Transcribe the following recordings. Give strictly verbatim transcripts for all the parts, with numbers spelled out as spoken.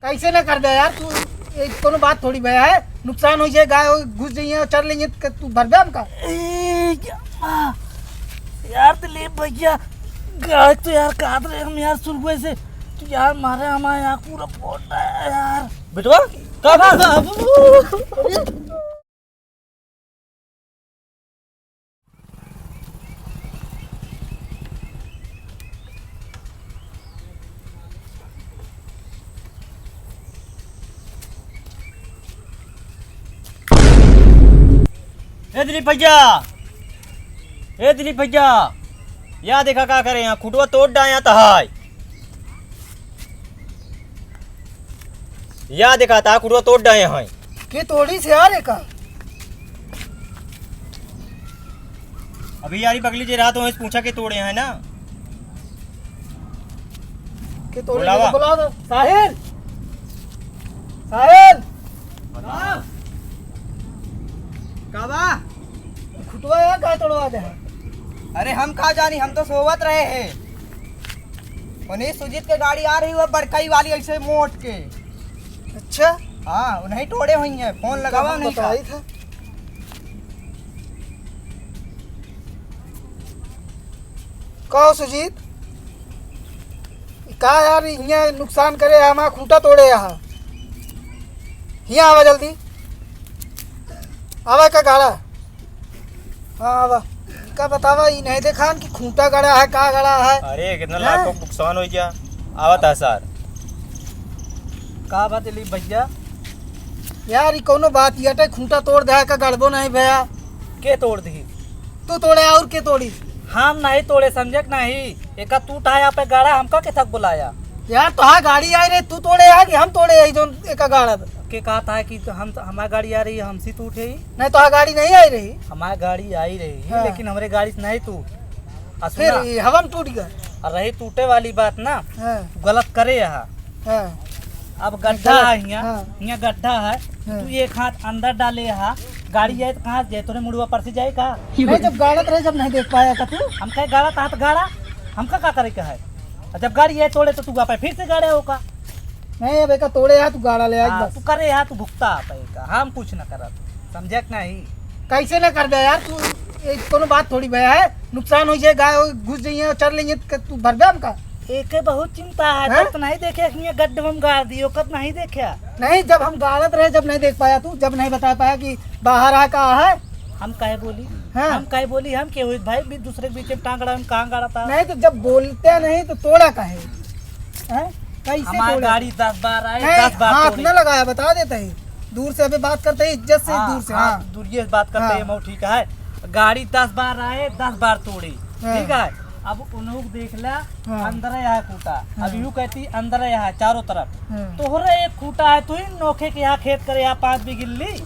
कैसे ना कर दे यार तू, ये कोनो बात थोड़ी भया है, नुकसान हो जाए, गाय घुस जाइए और चर लेंगे तो तू भर दे हमका। ए, या-, यार दिलीप भैया, गाय तो यार काट रहे हम यार सुरगुए से, तो यार मारे हमारे यहाँ पूरा फोड़ रहा है यार। बेटवा, का बात? बाबू। ए दिलीप भैया, ए दिलीप भैया, या देखा का करे, यहाँ खुटवा तोड़ डाया तो है। या देखा ता खुटवा तोड़ डाए हैं। के तोड़ी से यार एका? अभी यारी बगली जे रहा तो पूछा के तोड़े हैं ना। के तोड़ी बुलावा। बुला दो। साहिल! साहिल! बताओ। का बा? खुटवा यार का तोड़वा दे? अरे हम का जानी, हम तो सोवत रहे हैं। उन्हीं सुजीत के गाड़ी आ रही हुआ बड़कई वाली ऐसे मोट के। अच्छा। हाँ, उन्हीं टोड़े हुई हैं, फोन लगावा उन्हीं का। बताई था। कहो सुजीत, का यार, हियाँ नुकसान करे, हमार खूंटा तोड़े यहाँ। हियाँ आवा जल्दी, आवा का गाड़ा। हाँ, आवा। इनका बतावा, ई नहीं देखान कि खूंटा गड़ा है, का गड़ा है? अरे, कितना हैं? लाखों नुकसान हो गया। आवत है सर। का बात है ली भैया? यार, ई कौनो बात, ई अटे खूंटा तोड़ दे है, का गड़बो नहीं भैया? के तोड़ दी? तू तोड़े और के तोड़ी? हम नहीं तोड़े, समझे कि नहीं? एका तू उठाया पे गाड़ा, हमका के थक बुलाया? यार, तोहार गाड़ी आई रही, तू तोड़े है कि हम तोड़े है, जोन एका गाड़ा? के कहता है कि तो हम, हमारी गाड़ी आ रही है, हमसे तू उठे ही? नहीं, तोहार गाड़ी नहीं आई रही। हमारी गाड़ी आई रही, हाँ। लेकिन हमरे गाड़ी से नहीं तू। आ फिर सुना, ई हवा में टूट गया। और रही टूटे वाली बात ना, हाँ। तू गलत करे यहाँ। हाँ। अब गड्ढा गलत, है यहाँ, हाँ। यहाँ गड्ढा है, हाँ। तू एक हाथ अंदर डाले यहाँ, गाड़ी जाए तो कहाँ जाए, तोरे मुड़वा पर से जाए का? नहीं, जब गाड़त रहे, जब नहीं देख पाया का तू? हम कहे गाड़ा, कहाँ तो गाड़ा, हमका का करे का है? और जब गाड़ी ये तोड़े तो तू आपे फिर से गाड़े हो का? नहीं, अब एका तोड़े है, तू गाड़ा ले आ हाँ, बस। तू करे है, तू भुगता आपे का, हम कुछ ना करत, समझे कि नहीं? कैसे ना कर दे यार तू, ये कोनो बात थोड़ी भया है, नुकसान हो जाए, गाय घुस जाइए और चर लेंगे तो तू भर दे हमका? एके बहुत चिंता है, हैं? जब तो नहीं देखे कि ये गड्ढे में गाड़ दियो, कब नहीं देखे? नहीं, जब हम गाड़त रहे, जब नहीं देख पाया तू, जब नहीं बता पाया कि बाहर आ का है, हम काहे बोली? हाँ। हम काहे बोली? हम के हुई भाई, भी दूसरे के बीच में टांग अड़ावे में कहाँ गाड़ा था? नहीं तो जब बोलते नहीं तो तोड़ा काहे? हैं? कैसे हमार तोड़ा? गाड़ी दस बार आए, नहीं, दस बार हाथ तोड़े। न लगाया, बता देते ही। दूर से अभी बात करते ही, इज्जत से हाँ, दूर से, हाँ, हाँ। दूरिये से बात करते हाँ। ही, मऊ ठीक है। गाड़ी दस बार आए, दस बार तोड़े, हाँ। ठीक है। अब उन्हों देख ला, हाँ। अंदर यहाँ खूंटा। हाँ। अब यूं कहती, अंदर यहाँ चारों तरफ। हाँ। तोहरे एक खूंटा है, तू ही नोखे के यहाँ खेत करे, यहाँ पाँच बीघी ली।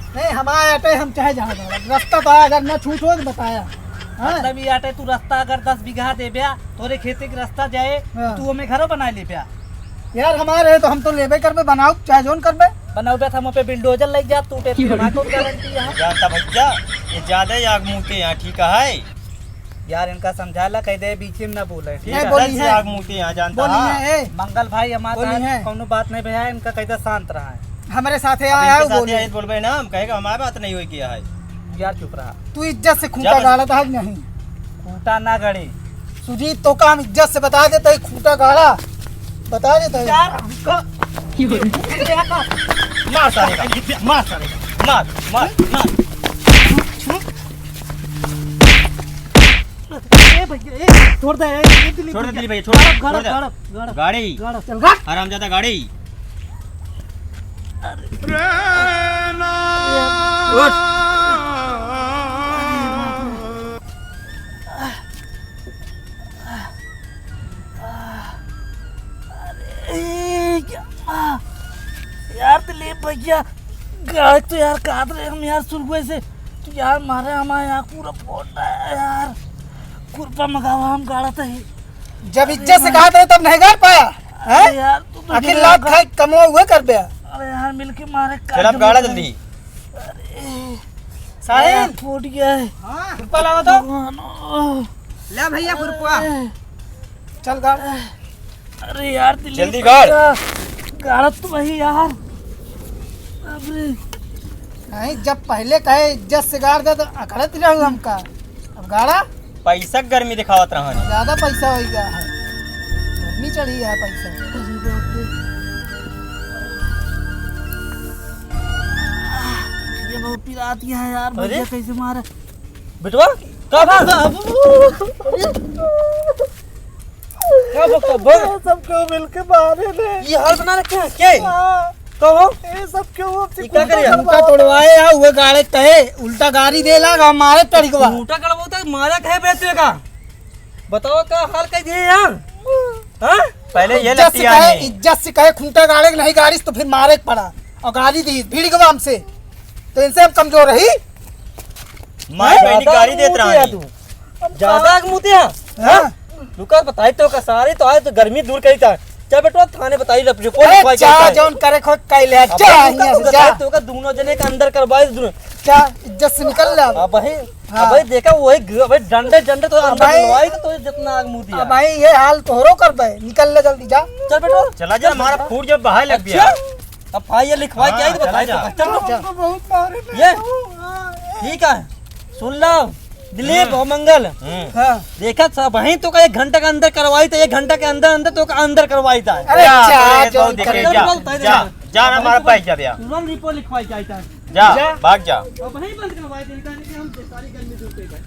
नहीं, हमारे अटे हम चाहे जहाँ जाओ, रास्ता तो अगर न छूट हो तो बताया। हाँ। मतलब ये अटे तू रास्ता अगर दस बीघा देब्या, तोरे खेते के रास्ता जाए, हाँ। तू हमें घरों बना लेब्या। यार, हमारे है तो हम तो लेबे करबे, बनाओ चाहे जोन करबे। बनाओ बे, हम पे बिल्डोजर लग जा, टूटे फिर हमारे को गारंटी है। जानता भैया, ये ज्यादा ही आग मुँह के यहाँ, ठीक है? यार, इनका समझाला, कह दे, बीच में ना बोले, ठीक नहीं, है? बोली दस है। आग मुँह के यहाँ, जानता बोली हाँ? है, ए। मंगल भाई, हमारे बोली साथ है। कौनो बात नहीं भैया, इनका कह दे, शांत रहा है। हमारे साथ अब आया इनके है, साथ बोली। आए बोलबे ना, हम कहेगा हमारे बात नहीं होई किया है। यार, चुप रहा। तू इज्जत से खूंटा जा बस। गाड़ा था कि नहीं? खूंटा ना गड़े। सुजीत, तो का हम इज्जत से बता देते हैं, खूंटा गाड़ा बता देते हैं। यार, हमको मार सारे का, मार सारे का, मार, मार, मार। ए भैया, ए, छोड़ दे, ए, ए, दिलीप छोड़ दे, भैया। दिलीप भैया, छोड़ दे, गाड़ब, छोड़ दे। गाड़ब, गाड़ब, गाड़ब। गाड़ी। गाड़ब, चल, गाड़। हरामजादा गाड़ी। उठ। अरे, क्या? यार, दिलीप भैया, गाड़ी तो यार काट रहे हम यार सुरगुए से। तो यार, मारे हमारे यहाँ पूरा फोड़ रहा है यार। कुरपा मंगावा, हम गाड़ा तो ही। जब इज्जत से कहा था, तब नहीं गाड़ पाया, हैं? अरे यार, तू तो आखिर मिले लात का खाए, कमवा हुए कर बे। अरे यार, मिलके मारे, चल, अब गाड़ा जल्दी। अरे, साहिल। फूट गया है। हाँ। खुरपा लावा तो। भगवान। ले भैया, खुरपा। अरे। चल, गाड़। अरे यार, दिलीप जल्दी गाड़। भैया। गाड़त तो वही यार। बाप रे। नहीं, जब पहले कहे इज्जत से गाड़ दे तो अकड़त रहू हमका। अब गाड़ा? पैसा के गर्मी दिखावत रहन। ज्यादा पैसा हो गया है, गर्मी चढ़ी है पैसा। ये बहुत पिराती है यार, अरे? भैया कैसे मारा? बेटवा, का बा? बाबू। का बा, का बा? ये सब क्यों मिलके मारे ले? ये हाल बना रखे हैं, के? हाँ। कहो। ये सब क्यों हमसे ये का करे? खूंटा तोड़वाए या हुए गाड़े कहे, उल्टा गाड़ी दे लाग, हम मारे टड़कवा। खूंटा गड़बोता, मारा कहे बेटे का? बताओ का हाल कर दिए यार? हाँ? पहले ये इज्जत से लतिया कहे, नहीं। इज्जत से कहे खूंटा गाड़े के नहीं गाड़ी से तो फिर मारे के पड़ा। और गाड़ी दी, भिड़ गवा हमसे। तो इनसे हम कमजोर रही? माई बहनी ज्यादा गाड़ी देत मुंह दिया रहा तू। ज्यादा मुंह दिया। हाँ? रुका, बताई तो का सारी तो आए तो गर्मी दूर करी था। चल बेटवा, थाने बताई, रिपोर्ट अरे लिखवाई जा, जाता है। जौन करे खो कई ले, अब जा, तू का यहाँ तो से जा। बताई तो का दोनों जने का अंदर करवाई दोनों। जा, इज्जत से निकल ले अब। अब भाई, हाँ। अब भाई देखा वही ग-, अब भाई डंडे, डंडे तो अंदर भाई, डलवाई तो, तो जितना आग मुंह दिया। अब भाई ये हाल तोहरो कर बे, निकल ले जल्दी जा। चल बेटवा। चला जा, हमारा फूट जब बहाए लग गया। अच्छा? अब भाई ये लिखवाई हाँ, क्या है तो चला बताई जा। तो, चल बेटवा। जा। बहुत मारे ये? ठीक है, सुन लो। दिलीप हम्म। और मंगल। हम्म। हाँ। देखा सब वहीं तो का एक घंटा के अंदर करवाई था, एक घंटा के अंदर, अंदर तो का अंदर करवाई था। अरे या, जा, अरे, जो बहुत देखे, करना जा, बोलता है, जा, देखा। जा ना, हमारा भाई जा भैया। तुरंत रिपोर्ट लिखवाई जाए था। जा, जा। भाग जा। अब वहीं बंद करवाई थे, इनका नहीं कि हम सारी गर्मी दूर पे गए।